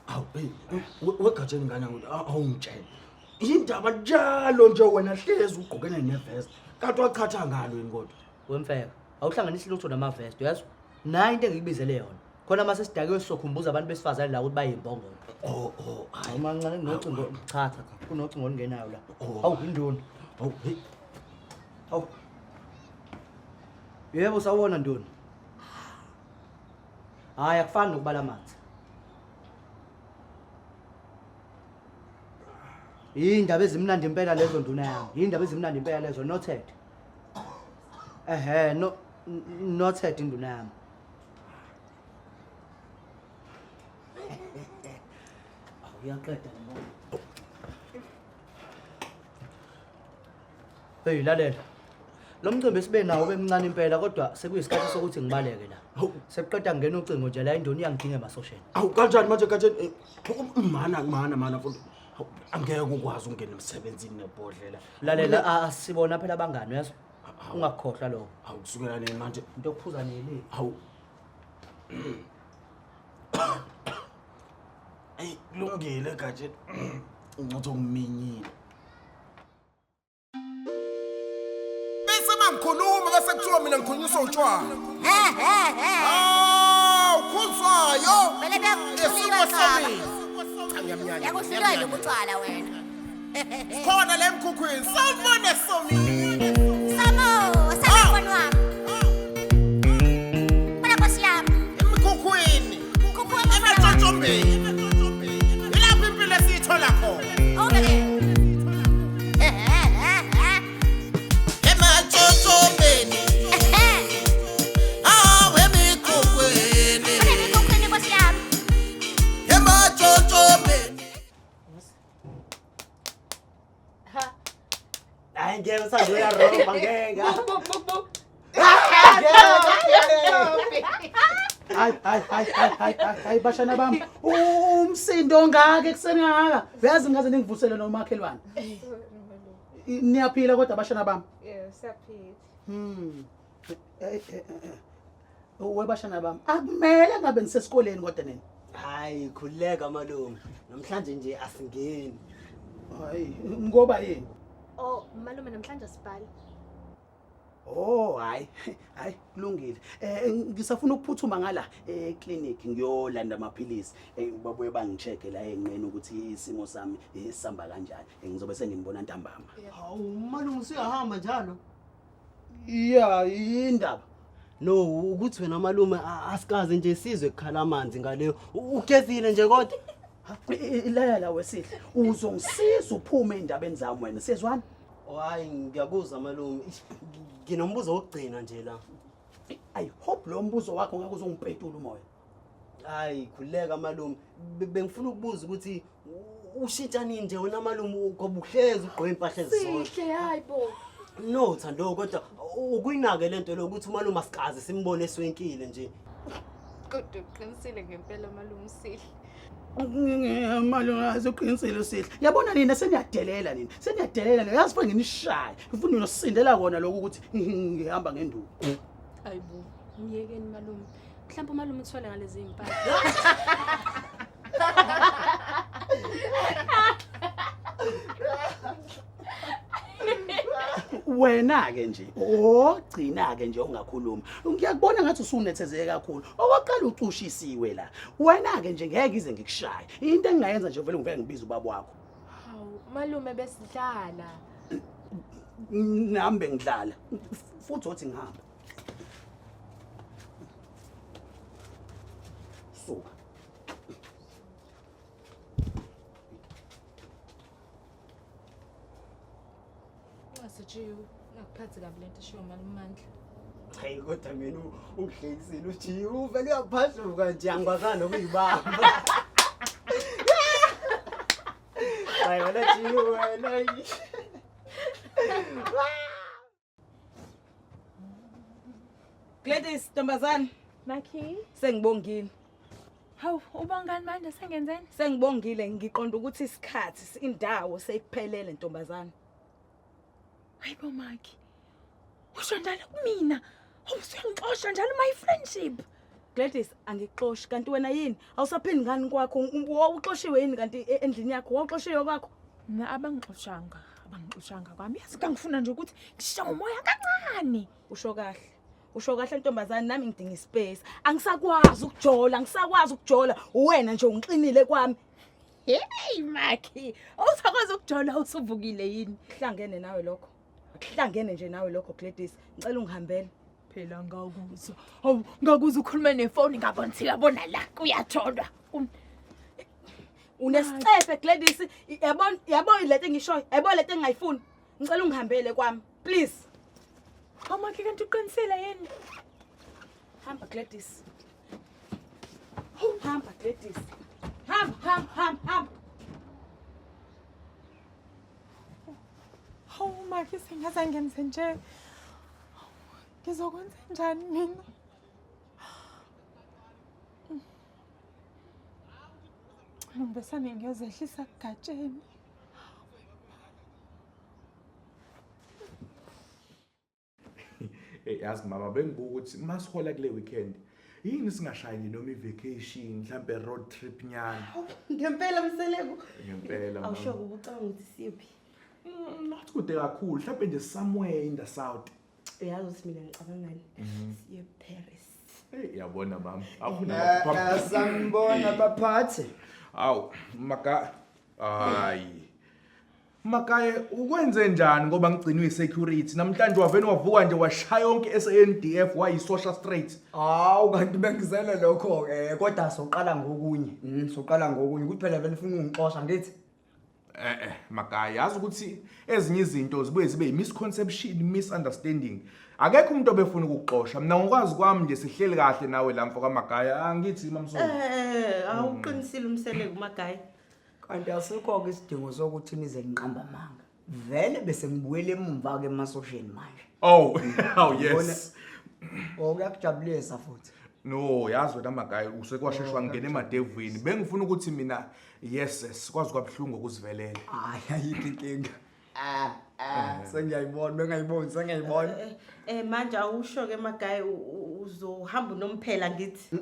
Awu hey, wegatsheni ngane awungitshele. Indaba njalo nje wena hlezi ugqokene nevest. Kanti wachatha ngalo yini kodwa? Wemfeka, awuhlanganisi lutho namavest, uyazwa? Nayi into engikubizele yona. Khona mase sidakiwe sizokhumbuza abantu besifazane la ukuthi bayimbongolo. Oh, hayi. Uma ncane kunocingo, cha cha cha, kunocingo olungenayo la. Oh. Awu induna. Awu hey. Awu. Yebo sawubona nduna. Hayi akufani nokubala amanzi. Indaba ezimnandi impela lezo nduna yami. Indaba ezimnandi impela lezo noted. Ehhe no noted induna yami. Awuyaqeda lo. Hey lalela. Lo mcimbi sibe nawo bemncane impela kodwa sekuyisikhathi sokuthi ngibaleke la. Hawu. Sekuqeda ngena ucingo nje la indoni iyangidinga emasosheni. Awu kanjani manje gatsheni? Mana mana mana mfowethu. Hawu, angeke ukwazi ukungena emsebenzini nebhodlela. Lalela asibona phela abangani uyazwa? Ungakukhohlwa lokho. Hawu kusukela nini manje? Into yokuphuza neli. Hawu. Ey kulungile gatsheni. Ngcothi ngiminyile. Bese mangikhuluma bese kuthiwa mina ngikhulunyiswa utshwala. Hawu khuzwayo. Vele Esiko buyakuhlula samile. Cha ngiyamnyanya. Yakuhlula nje utshwala wena. Khona le mkhukhwini. Sawubona Somile. Samo, samo mfana wami. Bana nkosi yami. Emkhukhwini. Mkhukhu wami mfana wami. Ematshotshombeni. Ilapho impilo esiyithola khona. Awubeke. Ematshotshombeni. Hawu emikhukhwini. Bana emikhukhwini nkosi yami. Ematshotshombeni. Hayi ngeke usazi uyarobha ngeke. Hayi hayi hayi hayi hayi hayi hayi bashana bami. Umsindo ongaka ekuseni kangaka. Uyazi ngaze ningivusele nomakhelwane. Niyaphila kodwa bashana bami. Yebo, siyaphila. Webashana bami. Akumele ngabe nisesikoleni kodwa nina. Hayi khululeka malume. Namhlanje nje asingeni. Hayi ngoba yini? Oh, malume namhlanje asibhali. Oh hayi hayi kulungile. Ngisafuna ukuphuthuma ngala eclinic ngiyolanda amaphilisi. Babuye bangicheck la enqeni ukuthi isimo sami sihamba kanjani. Ngizobe senginibona ntambama. Hawu malume usuyahamba njalo. Yeah, indaba. No ukuthi wena malume asikaze nje sizwe kukhala amanzi ngaleyo. Ugezile nje kodwa. Laya la wesihle. Uzongisiza uphume endabeni zami wena. Siyezwana? Hayi ngiyakuzwa malume. Nginombuzo wokugcina nje la. I hope lo mbuzo wakho ngeke uzongipetula umoya. Hayi khululeka malume. Bengifuna ukubuza ukuthi ushintsha nini nje wena malume ngoba uhlezi ugqoke impahla ezizodwa. Sihle hayi bo. No Thando kodwa ukuyinake lento lokuthi umalume asikaze simbone eswenkile nje. Kodwa uqinisile ngempela malume sihle. Malume azoqinisile usihle. Yabona nina seniyadelela nina. Seniyadelela nina. Yazi fanele nginishaye. Ngifuna nosindela kona lokhu ukuthi ngihamba ngenduku. Hayi bo. Myekeni malume. Mhlawumbe umalume uthwele ngalezi impahla. Wena ke nje ogcina ke nje ungakhuluma. Ngiyakubona ngathi usunethezeke kakhulu. Okokuqala ucushisiwe la. Wena ke nje ngeke ize ngikushaye. Into engingayenza nje vele ngivele ngibize ubaba wakho. Hawu, malume besidlala. Nami bengidlala. Futhi othi ngihamba. Suka. Ungasitshiwo, ungakuphathi kabi lento eshiwo malume Mandla. Hayi kodwa mina uhlekisile uthi uvele uyaphahluka nje angikwazanga nokuyibamba. Hayi wena Jiwe wena. Gladys ntombazane Makhi, sengibongile. hawu ubongani manje sengenzeni? Sengibongile ngiqonda ukuthi isikhathi indawo seyiphelele ntombazane. Hayibo Makhi. Usho njalo kumina. Usuyangixosha njalo my friendship. Gladys angikuxoshi kanti wena yini? Awusaphindi ngani kwakho? Uxoshiwe yini kanti endlini yakho? Wawuxoshiwe kwakho? Mina abangixoshanga, abangixoshanga kwami. Yazi ngangifuna nje ukuthi ngishaye umoya kancane. Usho kahle. Usho kahle ntombazane nami ngidinga ispace. Angisakwazi ukujola, angisakwazi ukujola. Uwena nje ungixinile kwami. Hey Makhi, awusakwazi ukujola usuvukile yini? Kuhlangene nawe lokho. Kuhlangene nje nawe lokho Gladys. Ngicela ungihambele. Phela ngakuzwa. Hawu, ngakuzwa ukhuluma nefoni ngabona ukuthi uyabona la kuyatholwa. Unesicefe Gladys. Yabona yabo lento engishoyo. Yabo lento engingayifuni. Ngicela ungihambele kwami. Please. Hawu Makhi kanti uqinisile yini? Hamba Gladys. Hamba Gladys. Hamba hamba hamba hamba. Hawu Makhi sengaze ngenze nje. Ngizokwenza njani mina? Ngibesane ngiyozehlisa kugatsheni. Hey yazi mama bengibuka ukuthi masihola kule weekend yini singashayi nje noma i-vacation mhlampe road trip nyana. Ngempela Mseleku. Ngempela mama. Awusho ubucabanga ukuthi siyephi? Not kude kakhulu mhlampe nje somewhere in the south. Uyazi ukuthi mina ngicabangani? Siye Paris. Hey yabona mama. Awufuna Sanibona baphathi. Awu maka hayi. Makaye ukwenze njani ngoba ngigcinwe i-security namhlanje wavele wavuka nje washaya yonke SANDF wayisosha straight. Hawu kanti bengizele lokho ke kodwa soqala ngokunye. Soqala ngokunye ukuthi phela vele ufuna ungixosha ngithi. Makaye yazi ukuthi ezinye izinto zibuye zibe misconception, misunderstanding. Akekho umuntu obefuna ukukuxosha. Mina ngokwazi kwami nje sihleli kahle nawe la mfo kaMagaye. Angithi mamsolo. Awuqinisile uMseleku Magaye. Kanti asikho ke isidingo sokuthi nize niqamba amanga. Vele bese ngibuyele emumva ke emasosheni manje. Oh, oh yes. Oh kuyakujabulisa futhi. No, yazi wena Magaye usekwasheshwa ngene emadevini. Bengifuna ukuthi mina yes sikwazi kwabuhlungu ukuzivelela. Hayi ayikho inkinga. Sengiyayibona, bengayiboni, sengiyayibona. Manje awusho ke Magaye uzohamba unomphela ngithi.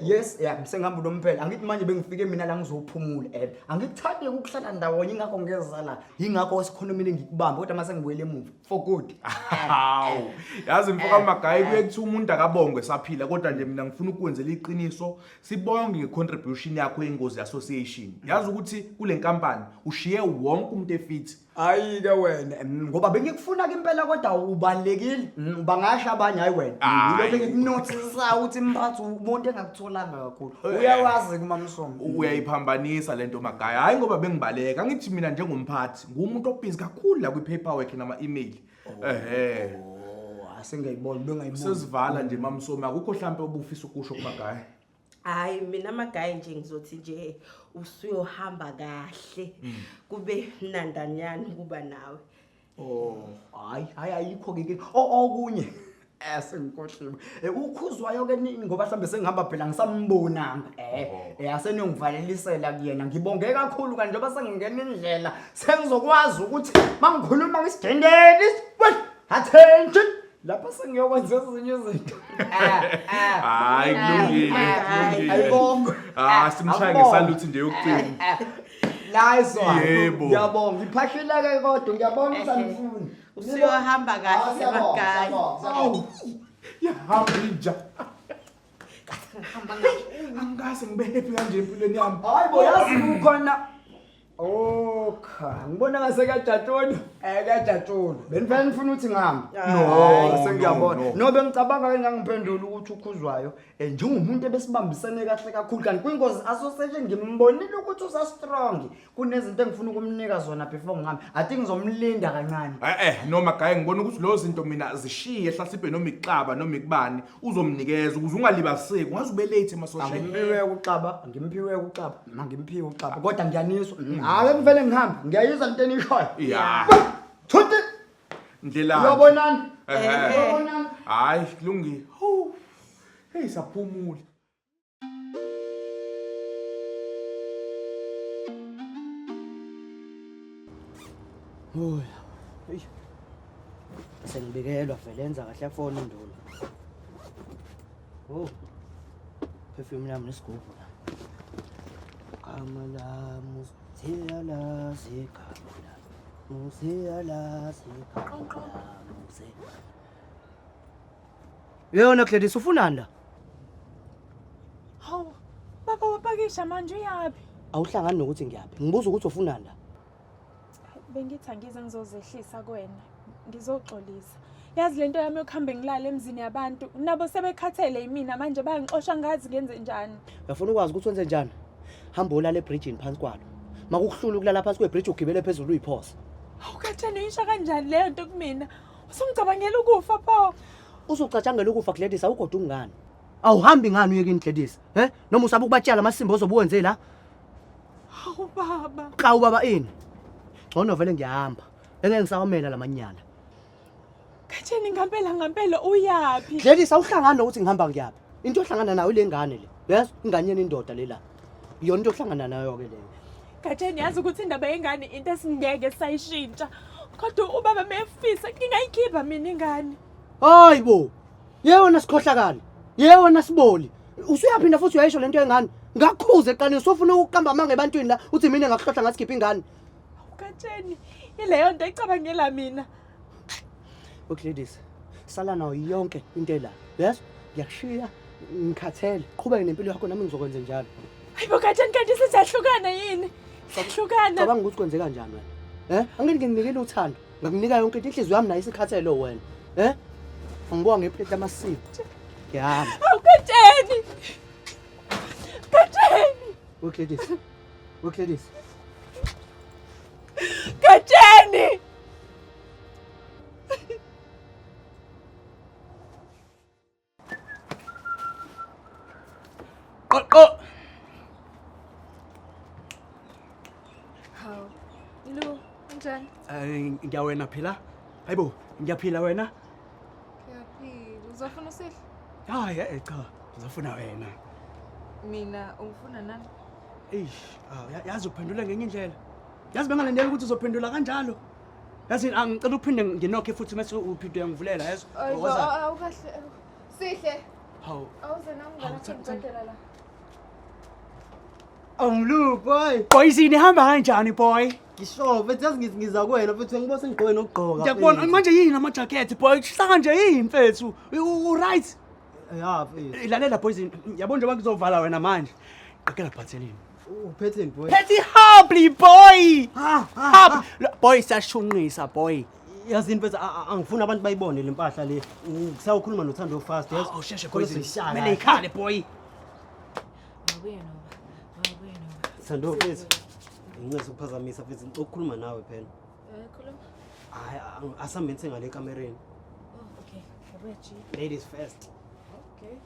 Yes, yeah, sengihamba unomphela. Angithi manje bengifike mina la ngizophumula. Angikuthandi ukuhlala ndawonye ingakho ngeza la. Ingakho sikhonumile ngikubambe kodwa mase ngibuyele emuva for good. Hawu. Yazi mfoka Magaye kuye kuthi umuntu akabongwe saphila kodwa nje mina ngifuna ukwenzela iqiniso sibonge ngecontribution yakho yengozi association. Yazi ukuthi kule nkampani ushiye wonke umuntu efithi. Hayi ke wena ngoba bengikufuna ke impela kodwa ubalekile bangasha abanye hayi wena. Yilokho engikunothisa ukuthi mphathi umuntu engakutholanga kakhulu. Uyawazi kumamsomo. Uyayiphambanisa lento Magaye. Hayi ngoba bengibaleka ngithi mina njengomphathi ngumuntu obusy kakhulu la kwi-paperwork nama email. Ehhe. Asengiyayibona bengayibona. Sesivala nje mamsomo akukho mhlambe obufisa ukusho kuMagaye. Hayi mina Magaye nje ngizothi nje usuyohamba kahle kube mnandanyana kuba nawe. Oh hayi hayi ayikho ke okunye sengikhohliwe. Ukhuzwayo ke nini ngoba mhlambe sengihamba phela ngisambonanga. Aseniyongivalelisela kuyena. Ngibonge kakhulu kanje njengoba sengingena indlela sengizokwazi ukuthi mangikhuluma ngisidendele. Attention. Lapha sengiyokwenza ezinye izinto. Hayi kulungile, kulungile. Ayibonge. Simshaya ngesaluthi nje yokugcina. Nice one. Yebo. Ngiyabonga. Ngiphahleleke kodwa ngiyabonga ukuthi anifuni. Usuyohamba kahle Magaye. Yahamba inja. Angikaze ngibe happy kanje empilweni yami. Hayi bo yazi kukhona. Okay, ngibona ngase kuyajatshulwa. Kuyajatshulwa. Benifuna nifuna ukuthi ngihambe. No, sengiyabona. no, no. No bengicabanga ke ngangiphendula ukuthi ukhuzwayo njengomuntu ebesibambisene kahle kakhulu kanti kwingozi association ngimbonile ukuthi usa strong. Kunezinto engifuna ukumnika zona before ngihambe. I think ngizomlinda kancane. No Magaye ngibona ukuthi lezo zinto mina zishiye hlasimpe noma ixaba noma ikubani uzomnikeza ukuze ungalibaseki ungaze ube late emasosheni. Angimpiwe ukuxaba, angimpiwe ukuxaba, angimpiwe ukuxaba kodwa ngiyaniswa. Ake ngivele ngihambe, ngiyayizwa into enishoyo. Yeah. Thuthi. Ndlela. Uyobonana. Uyobonana. Hayi, kulungile. Hawu. Hey saphumula. Oya. Eish. Sengibikelwa vele enza kahle yafona induna. Oh. Perfume yami nesigubhu la. Gama lami siyalazi igama lami. Siyalazi igama lami. Yona Gladys ufunani la? Hawu, baba wapakisha manje uyaphi? Awuhlangani nokuthi ngiyaphi. Ngibuza ukuthi ufunani la. Bengithi angize ngizozehlisa kuwena. Ngizoxolisa. Yazi lento yami yokuhambe ngilala emzini yabantu, nabo sebekhathele yimina manje bayangixosha ngazi ngenze njani. Uyafuna ukwazi ukuthi wenze njani? Hamba olala ebridgini phansi kwalo. Makukuhlula ukulala phansi kwebridge ugibele phezulu uyiphose. Hawu Gatsheni uyisho kanjani leyo nto kumina? Usungicabangela ukufa pho. Usucatshangela ukufa Gladys awugodwa ungani. Awuhambi ngani uye kini Gladys? He? Noma usaba ukubatshela amasimba ozobe uwenze la? Hawu baba. Qawu baba ini? Ngcono vele ngiyahamba. Engeke ngisawamela lamanyala. Gatsheni ngampela ngampela uyaphi? Gladys awuhlangani nokuthi ngihamba ngiyaphi. Into ohlangana nayo ile ngane le. Yes, ingane yeni indoda le la. Iyona into ohlangana nayo ke leyo. Gatsheni yazi ukuthi indaba yengane into esingeke sayishintsha. Kodwa ubaba mefisa ngingayikhipha mina ingane. Hayi bo. Yewona sikhohlakala. Yewona siboli. Usuyaphinda futhi uyayisho lento yengane. Ngakhuza eqaleni usufuna ukuqamba amanga ebantwini la uthi mina ngakuhlohla ngathi khipha ingane. Gatsheni ileyo nto ecabangela mina. Gladys, sala nayo yonke into ela. Yes? Ngiyakushiya ngikhathele. Qhubeke nempilo yakho nami ngizokwenza njalo. Hayibo Gatsheni kanti sizahlukana yini? Siyahlukana. Cabanga ukuthi kwenzeka kanjani wena. Eh? Angeke ngikunikele uthando. Ngakunika yonke into inhliziyo yami nayo isikhathele wena. Eh? Angibuka ngeplate lamasiko. Ngiyahamba. Hawu Gatsheni. Gatsheni. Gladys. Gladys. Gatsheni. Qoqo. Hawu. Lu, unjani? Eh ngiyawena phila. Hayibo, ngiyaphila wena. Ngiyaphila. Uzofuna usihle? Hayi eh cha, ngizofuna wena. Mina ungifuna nani? Eish, yazi uphendula ngenye indlela. Yazi bengalindele ukuthi uzophendula kanjalo. Yazi angicela uphinde nginokhe futhi mase uphinde uyangivulela yazi. Ayibo, awukahle. Sihle. Hawu. Awuze nami ngane ngicedela la. Awumlu boy. Boys ihamba kanjani boy? Ngisho mfethu yazi ngithi ngiza kuwena mfethu ngibona sengigqoke nokugqoka. Ngiyakubona manje yini ama-jacket boy? Kushisa kanje yini mfethu? U right? Ya mfethu. Lalela boys, yabo njengoba kuzovala wena manje. Qekela bhathelini. Uphetheni boy? Phethe humbly boy. Ha. Boy siyashunqisa boy. Yazi mfethu angifuni abantu bayibone le mpahla le. Ngisawukhuluma noThando fast yazi. Awusheshe boys. Kumele ikhale boy. Wabuya noba. Wabuya noba. Thando mfethu. Ngincese ukuphazamisa mfethu ngicela ukukhuluma nawe phela. Khuluma. Hayi asihambeni sengale ekamereni. Oh, okay. Wabuya G. Ladies first. Okay.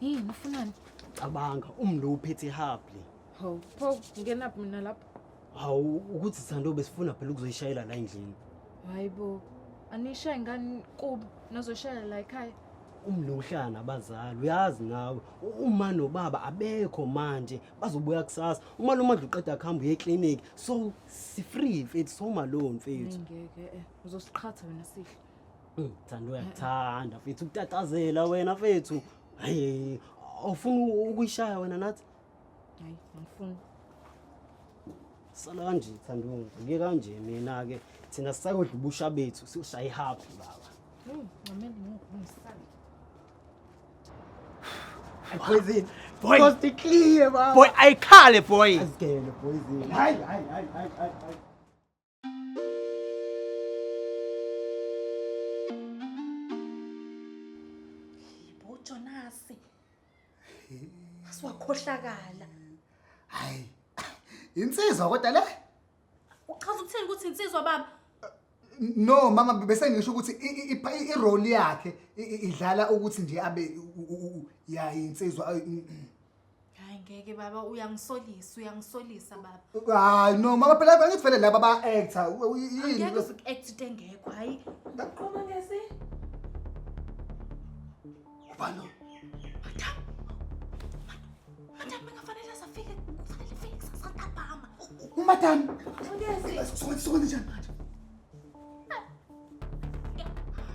Yini ufunani? Cabanga umlo uphethe humbly. Hawu, pho ngenaphi mina lapho? Hawu ukuthi Thando besifuna phela ukuzoyishayela la endlini. Hayibo. Anishayi ngani kubo nozoshayela la ekhaya? Umlo uhlala nabazali uyazi nawe uma nobaba abekho manje bazobuya kusasa. Uma lo mandla uqeda kuhamba uye eclinic so si free mfethu so malone mfethu. Ngeke uzosiqhatha wena Sihle. Thando uyakuthanda mfethu ukutatazela wena mfethu. Hayi awufuni ukuyishaya wena nathi? Hayi, angifuni. Sala kanje Thando, ngike kanje mina ke thina sisakodla ubusha bethu siyoshaya ihappy baba. Ngamele ngisabe. Poison. Boy. Cost clear baba. Boy ayikhale boy. Asigele poison. Hayi hayi hayi hayi hayi. Bo Jonas. Asiwakhohlakala. Hayi. Insizwa kodwa le? Uchaza ukuthini ukuthi insizwa baba? No mama bese ngisho ukuthi i-role yakhe idlala ukuthi nje abe ya insizwa. Hayi ngeke baba uyangisolisa, uyangisolisa baba. Hayi no mama phela angithi vele laba ba actor yini? Angeke uku-act into engekho hayi. Qhuma ngesi. Ubani? Madam. Madam bengafanele asafike kufanele fike kusasa ntambama. Umadam. Ngesi. Sokwenza njani manje?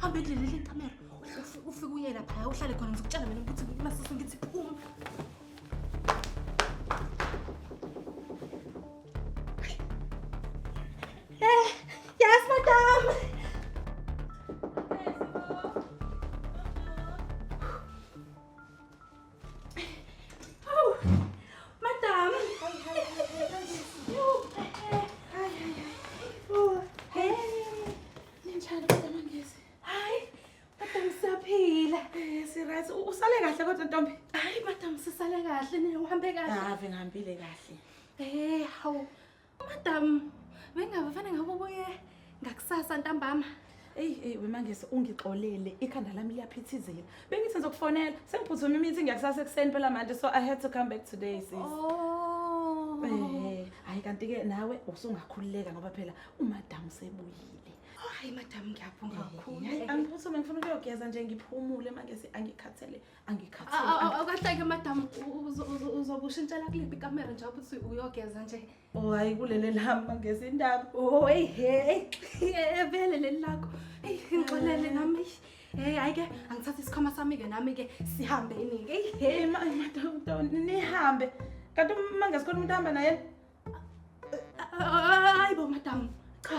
Hambe kuleli kamera. Ufike uye lapha. uhlale khona ngizokutshela mina ukuthi masisi ngithi phuma. Eh, yes madam. Hawu, madam. Hey. Ninjani kodwa Mangezi? Hayi, madam siyaphila. Eh, si-right. Usale kahle kodwa ntombi. Hayi madam sisale kahle, nina uhambe kahle. Ave ngihambile kahle. Eh, hawu. Madam, bengabe fanele ngabe ubuye ngakusasa ntambama. Eyi, eyi wemangisi ungixolele ikhanda lami liyaphithizela. Bengithi ngizokufonela, sengiphuthuma i-meeting yakusasa ekuseni phela manje so I had to come back today sis. Oh. Eh, hayi kanti-ke nawe usungakhululeka ngoba phela umadam usebuyile. Hayi madam ngiyabonga kakhulu. Hayi angiphuthume ngifuna ukuyogeza nje ngiphumule mangesi angikhathele, angikhathele. Awukahleke madam uzobushintshela kuliphi ikamera nje ukuthi uyogeza nje. Oh hayi kulele lami mangesi indaba. Oh hey hey vele leli lakho. Hey ngixolele nami. Hey hayi ke angithathe isikhwama sami ke nami ke sihambe iningi. Hey Hey madam nihambe. Kanti mangesi khona umuntu ahamba naye? Hayi bo madam. Cha,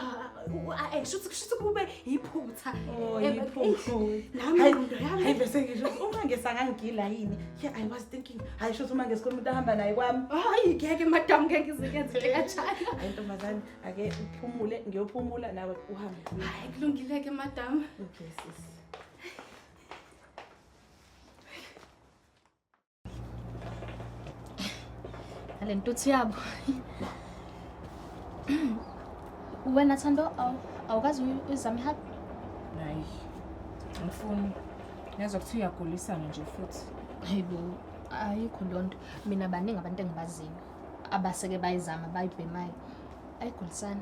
shuthi kube iphutha. Oh, iphutha. Nami ingqondo yami. Hayi bese ngisho uma ngesangangigila yini. Yeah, I was thinking, hayi shuthi uma ngesikhona umuntu ahamba naye kwami. Hayi ngeke madam ngeke ngizikenze kanjalo. Hayi ntombazane, ake uphumule, ngiyophumula nawe uhambe. Hayi kulungile ke madam. Okay sis. Nale ntuthu yabo. Wena Thando awukazi uyizame ihabi? Hayi. Angifuni. Ngiyazwa kuthiwa uyagulisana nje futhi. Hayibo, ayikho leyo nto. Mina baningi abantu engibaziyo abaseke bayizama bayibhemayo. Ayigulisani.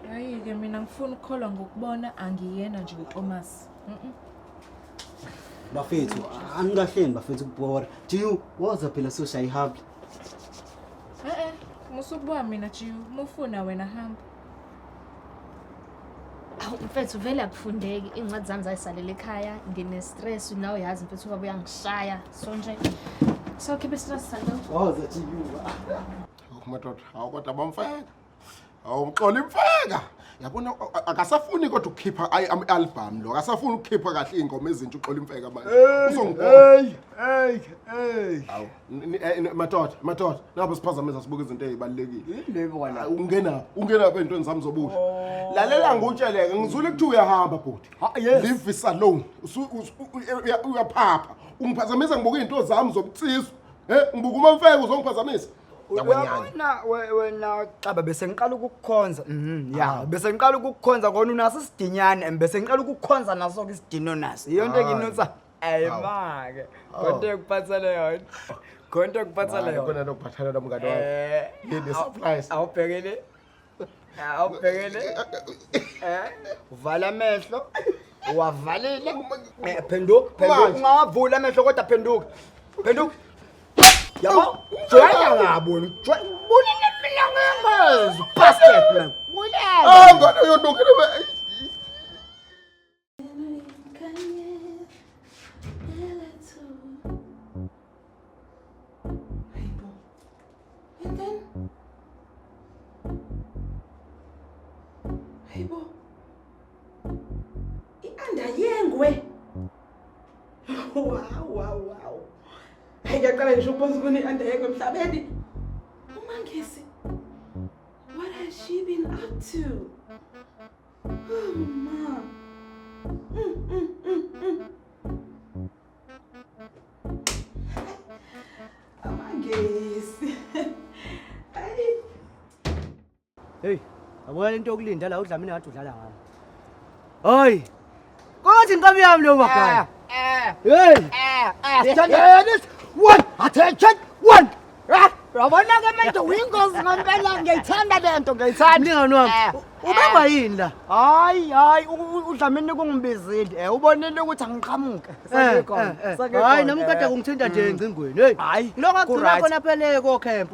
Hayi-ke mina ngifuna ukukholwa ngokubona angiyena nje uThomas. Bafethu, anikahleni bafethu ukubhora. Jiyu, woza phela soshaya ihabli. Eh, musukubuka mina Jiyu, mufuna wena hamba. Awu mfethu vele akufundeki, iy'ncwadi zami zayisalela ekhaya, ngine-stress nawe yazi mfethu ubaba uyangishaya. So nje sokhipha i-stress Thando. Woza Jiyu. Madoda, hawu kodwa bamfeka. Awuxola imfeka. Yabona akasafuni kodwa ukukhipha i-album lo. Akasafuni ukukhipha kahle ingoma ezintsha uxola imfeka manje. Uzongibona. Hey, hey, hey. Hawu, madoda, madoda, nabo siphazamisa sibuka izinto ezibalulekile. Yini Ungena, ungena ey'ntweni zami zobusha. Lalela ngikutsheleke, ngizwile kuthiwa uyahamba bhuti. Leave this alone. Uyaphapha. Ungiphazamisa ngibuka izinto zami zobutsiswa. Eh, ngibuka umamfeka uzongiphazamisa. Uyabona wena Xaba bese ngiqala ukukukhonza. Ya, bese ngiqala ukukukhonza kona unaso isidinyane, bese ngiqala ukukukhonza naso ke isidino naso. Iyo nto enginotsa. Ayi make. Konke ekuphathele yona. Konke ekuphathele yona. Khona lokuphathana nomngane wami. Yini surprise? Awubhekele. Awubhekele. Uvala amehlo. Uwavalile. Phenduka, phenduka. Ungawavula amehlo kodwa phenduka. Phenduka. Yabo, joyela ngabona. Bulele mina ngengezi. Basket man. Bulele. Ah, ngane yonokele. And then Hayibo. I-andayengwe. Wow, wow, wow. Hayi ngiyaqala ngisho ukubona ukuthi i-andayengwe emhlabeni. UMangesi. What has she been up to? Oh, ma. Amangesi. Hayi. Hey, yabona lento yokulinda la uDlamini ngathi udlala ngami. Hayi. Kodwa inkabi yami leyo magaya. Hey. Sithandeni. One, attention, one. Yabona ke manje wingozi ngempela ngiyayithanda lento ngiyayithanda. Mlingani wami. Ubangwa yini la? Hayi hayi uDlamini kungibizile. Ubonile ukuthi angiqhamuke. Sekekhona. Sekekhona. Hayi nami kade kungithinta nje engcingweni. Hey. Hayi. Lokho agcina ku-right. khona phele ko camp.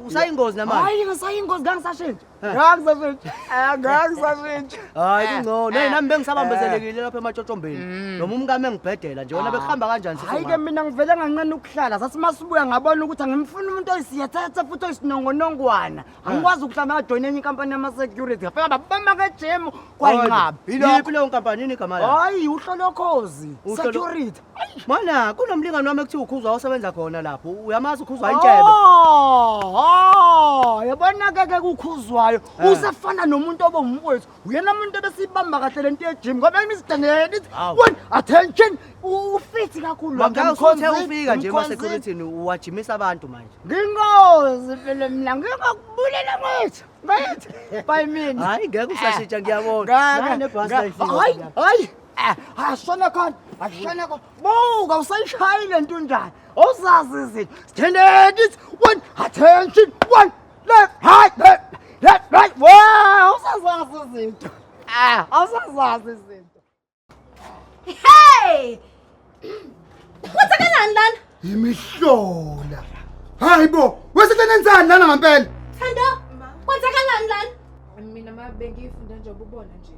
Usayingozi namanje. Hayi ngisayingozi ngangisashintsha. Ngangisashintsha. Ngangisashintsha. Hayi kungcono. Hey nami bengisabambezelekile lapha ematshotshombeni. Noma umkami engibhedela nje wona bekuhamba kanjani sisi? Hayi ke mina ngivele nganqena ukuhlala. Sathi masibuya ngabona ukuthi angimfuni umuntu oyisiyathatha futhi oyisinongonongwana. Angikwazi ukuhlala ngajoyina enye inkampani yama security. Ngafika babamba ke gym kwayinqaba. Yiphi leyo nkampani yini igama layo? Hayi uhlolokhozi. Security. Mana kunomlingani wami ekuthiwa ukhuzwa osebenza khona lapho. Uyamazi ukhuzwa intshebe. Oh, yabona ke ke kukhuzwayo. Usefana nomuntu obomfowethu. Uyena umuntu ebesibamba kahle lento ye-gym ngoba imisidangeni ithi one attention ufithi kakhulu. Maka usuthe ufika nje Ngimkhonzile. ema-security uwajimisa abantu manje. Ngingozi phela mina ngingakubulela ngithi. Ngithi by mina. Hayi ngeke usashintsha ngiyabona. Nayi nebhasi la ifika. Hayi hayi. Ashona khona, ashona khona. Buka usayishayi lento njani? Awuzazi izinto. Stand it. One attention. One left right left left right. Wow, awusazazi izinto. Awusazazi izinto. Hey! Kwenzakalani lana? Imihlola. Hayi bo, wesihle nenzani lana ngempela? Thando, kwenzakalani lana? Mina ma bengiyifunda nje ubona nje.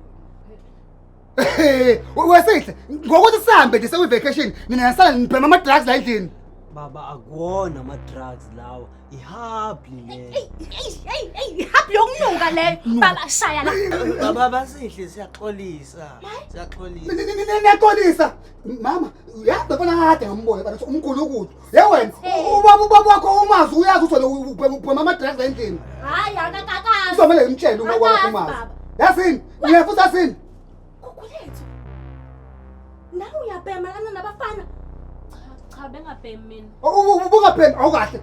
Wesihle, ngokuthi sihambe nje sekuyi vacation, nina nasala nibhema ama drugs la endlini. Baba akuwona ama-drugs lawa, ihabli le. Hey, hey, hey, ihabhu yokunuka leyo. Baba shaya la. Baba basihle siyaxolisa. Siyaxolisa. Niyaxolisa. Mama, uyazi bafana kade ngambona bana umgulukudu. Ye wena, ubaba wakho umazi uyazi ukuthi wena ubhema ama drugs la endlini. Hayi akakakazi. Kuzomele ngimtshele uma kwakho Akazi, umazi. baba. Yazini, ngiyafuthi yazini. Gugulethu. Nawe uyabhema lana nabafana. Cha bengabhemi mina. Ubungabhemi awukahle.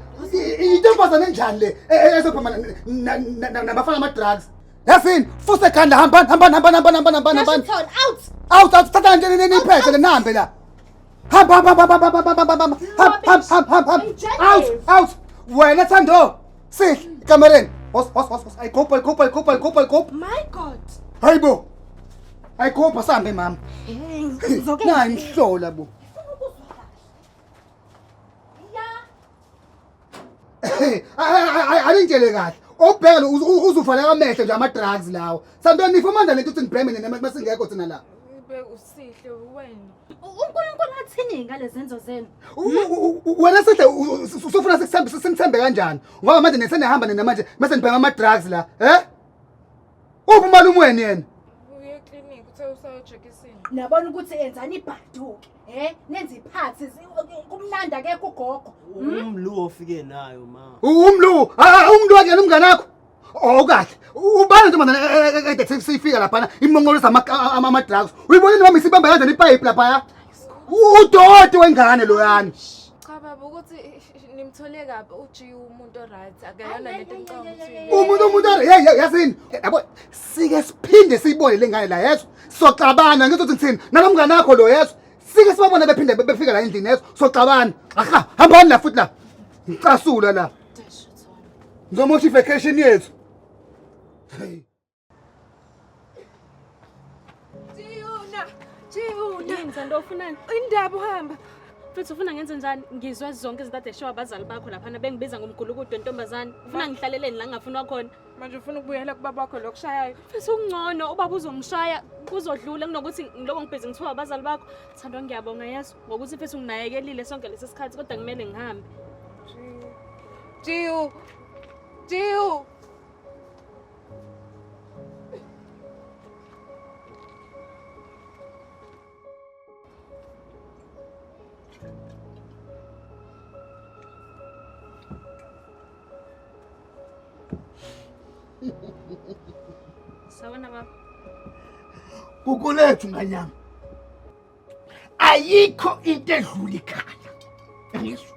Intombazane enjani le ezophuma nabafana ama drugs? Yazini, futhi ekhanda hambani hambani hambani hambani hambani hambani hambani. Turn out. Out out thatha nje niphethe le nambe la. Hamba hamba hamba hamba hamba hamba hamba hamba hamba hamba hamba. Out out. Wena Thando. Sihle ekamereni. Hos hos hos hos. Ayigubha ayigubha ayigubha ayigubha ayigubha. My God. Hayibo. Ayigubha sambe mama. Nayi imhlola bo. Alintshele kahle. Obheka lo uzuvaleka amehlo nje ama drugs lawo. Santoni nifumana lento uthi nibheme nina masingekho thina la. Ube usihle wena. uNkulunkulu athini ngalezi zenzo zenu? Wena sihle usufuna sikuthembe simthembe kanjani? Ngoba manje nesenihamba nina manje mase nibhema ama drugs la, eh? Uphi umalume wenu yena? Uye eclinic uthe usayocheck isimo. Nabona ukuthi enzani ibhaduke, eh? Nenze iphathi kumnandi akekho ugogo. Umlu ofike nayo ma. Umlu, umlu wakhe umngane wakho. Oh kahle. Ubani ntombazane ede sifika lapha imongolo ama drugs. Uyibonile mama isibamba kanjani ipipe lapha? Udoti wengane loyana. Cha baba ukuthi nimthole kabi uG umuntu oright akayona lento engicabanga ukuthi Umuntu hey yazini. Yabo sike siphinde siyibone lengane la yeso. Soxabana ngizothi ngithini nalomngane wakho lo yeso. Sike sibabone bephinde befika la endlini yeso. Soxabana. Aha, hambani la futhi la. Ngicasula la. Ngizomosha i-vacation yethu. Hey. Jiyuna, Jiyuna. Yini Thando ufunani? Indaba uhamba. Futhi ufuna ngenze njani? Ngizwe zonke izinto ade eshiwo abazali bakho laphana bengibiza ngomgulukudu wentombazane. Ufuna ngihlaleleni la ngingafunwa khona? Manje ufuna ukubuyela kubaba wakho lokushayayo. Futhi ungcono ubaba uzongishaya kuzodlula kunokuthi ngiloko ngibhizi ngithiwa abazali bakho. Thando ngiyabonga Yesu ngokuthi futhi unginakekelile sonke lesi sikhathi kodwa kumele ngihambe. Jiyu. Jiyu. Sawubona baba. Gugulethu nganyama. Ayikho into edlula ikhaya. Ngizwa.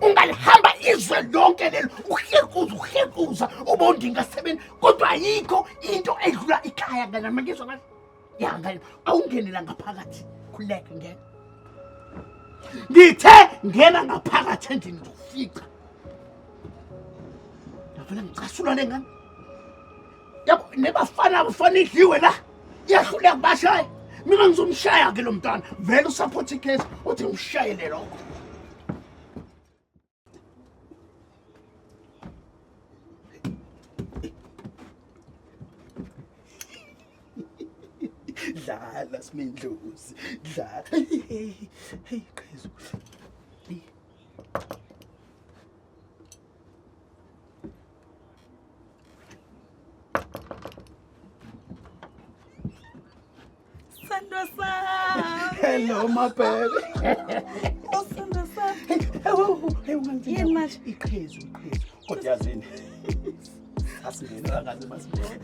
Ungalihamba izwe lonke lelo uhlekuza uhlekuza ubondinga sebenzi kodwa ayikho into edlula ikhaya nganyama ngizwa kahle. Ya nganyama awungene la ngaphakathi. Khuleka ngena. Ngithe ngena ngaphakathi endlini ngizokufica. Ngavele ngicasula lengane. Yabo nebafana bafana idliwe la. Iyahluleka kubashaya. Mina ngizomshaya ke lo mntwana. Vele usupport icase uthi ngishayele lokho. Dlala Simindlozi, dlala. Hey hey hey qhezu. Sandra sami. Hello my baby. Oh Sandra sami. Hey ungangithi. Yini manje? Iqhezu, iqhezu. Kodwa yazini. Asingena angaze masibone.